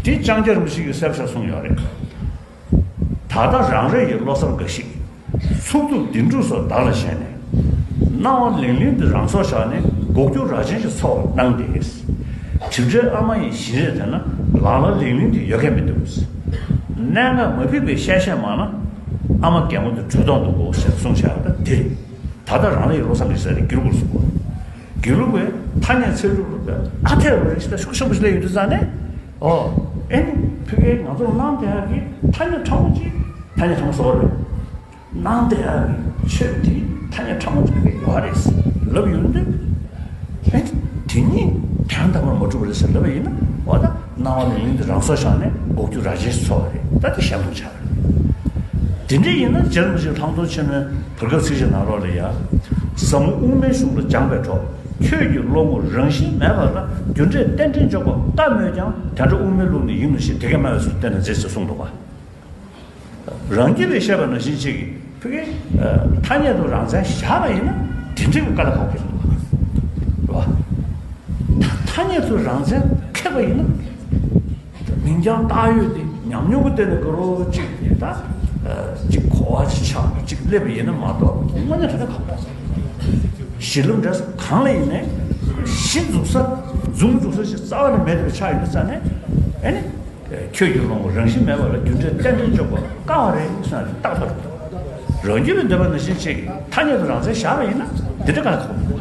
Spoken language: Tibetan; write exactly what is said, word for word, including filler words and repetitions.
དེ་ལྕང་སྐྱ་རིན་པོ་ཆེ་གིས་གསལ་པོ་ཞིག་གསུངས་ཡོད་རེད། ད་ལྟ་རང་རེ་ཡི་བློ་བཟང་དགའ་ཞིག་ཚུགས་ཐུབ་བདེན་གྲུབ་སོགས་བདག་ལ་བཞེས་ནས། སྣང་བ་ལིང་ལིང་འདི་རང་སྲོག་བཞག་ནས་འགུག་རྒྱུ་ར་ཆེན་ཞིག་འཚོལ་བར་གནང་སྟེ། གྲིབ་བྲལ་ཨ་མ་ཡི་བཞིན་རས་དེ་ན་ལག་ལ་ལིང་ལིང་དེ་ཡོད་མཁན་མི་འདུག་གནད་འགག་མ་ཕིགས་པའི་བཤད་བཤད་མ་ན། ཨ་མ་རྒན་མོ་དེ་བྲོས་ཐོག་འདུག་གོ་ཞེས་གསུངས་བཞག་པ་དེ་རེད། ད་ལྟ་རང་ལ་ཡི་བློ་བཟང་གིས་ཟེར་ནས་དགེ་ལུགས་པར་གསུངས་པ། དགེ་ལུགས་པས་ཐ་སྙད་ཚིག་གྲུབ་ལ་ཨ་འཐས་རེ་ཞིག་ཤུགས་ཆེན་པོ་ཞིག་སླེབས་ཡོང་དུས་ཙང་ནས། ཨོ། ཨེ་ནི་ཕ་གིར་ང་ཚོར་སྣང་དེ་ཡག་གི་ཐ་སྙད་ཕྲ་མོ་གཅིག་ཐ་སྙད་ཕྲ་མོ་བཟོ་བ་རེད། སྣང་དེ་ཡག་གི་ཆོས་འདི་ཐ་སྙད་ཕྲ་མོ་གཅིག་ཡོད་རེད་ལབ་ཡོང་དུས། ཨེ་དེ་གཉིས་དོན་དམ་པར་མ་གྲུབ་པ་རེད་ཟེར་ལབ་པ་ཡིན་ན། འོ་ད་སྣང་བ་ལིང་ལིང་དེ་རང་སྲོག་བཞག་ནས་འགུག་རྒྱུ་ར་ཆེན་ཞིག་འཚོལ་བ་རེད། ད་དེ་ཞན་མཐོང་ཆགས་རེད། དེ་འདྲ་ཡིན་ན་རྗེ་རིན་པོ་ཆེ་ལྷག་མཐོང་ཆེན་མོའི་བར་སྐབས་ཚིགས་བཅད་ནང་ལོགས་ལ་ཡ། ཟབ་མོ་དབུ་མའི་གཞུང་ལ་སྦྱངས་པའི་གྲོགས། ཁྱོད་ཀྱི་བློ་ངོར་རང་བཞིན་མེད་པ་ལ་རྒྱུ་འབྲས་རྟེན་འབྲེལ་འཇོག་པ་དཀའ་མོད་ཀྱང་། དེ་འདྲ་དབུ་མའི་ལུགས་ནས་ཡིན་ནོ་ཞེས་དེ་སྐད་སྨྲ་བའི་ཚུལ་བསྟན་ན་མཛེས་ཟེར་གསུངས་འདུག་པ། རང་རྒྱུད་ལས་བཤད་པ་ནང་བཞིན་ཅིག་ཕ་གིའི་ཐ་སྙད་དུ་རང་མཚན་བཞག་པ་ཡིན་ན་དེ་འདྲའི་དཀའ་ལས་ཁག་པོ་ཞིག་འདུག་པ། ཐ་སྙད་དུ་རང་མཚན་ཁེགས་པ་ཡིན་ན། མིང་རྐྱང་བཏགས་ཡོད་དེ་ཉམས་མྱོང་གི་སྟེང་ནས་དགའ་རོགས་གཅིག་ཡིན་ད། གཅིག་གོ་བ་གཅིག་ཆགས་གཅིག་སླེབས་པ་ཡིན་ན་མ་གཏོགས་དངོས་གནས་དྲང་གནས་ཁག་པོ། གཞི་ལམ་འབྲས་གང་ལ་ཡིན་ནའི་གཞི་འཛུགས་ས་འཛུགས་མི་འཛུགས་ས་ཞིག་རྩ་བ་ནས་མེད་པའི་ཆ་ཡིན་དུས་ཙང་ནས། ཨེ་ནི། ཁྱོད་ཀྱི་བློ་ངོར་རང་བཞིན་མེད་པ་ལ་རྒྱུ་འབྲས་རྟེན་འབྲེལ་འཇོག་པ་དཀའ་བ་རེད་ཟེར་ནས་རྟག་ཏུ་རེད། རང་རྒྱུད་ལ་འདོད་པ་ནང་བཞིན་ཅིག་ཐ་སྙད་དུ་རང་མཚན་བཞག་པ་ཡིན་ན་འདི་འདྲ་དཀའ་ལས་ཁག་པོ་འདུག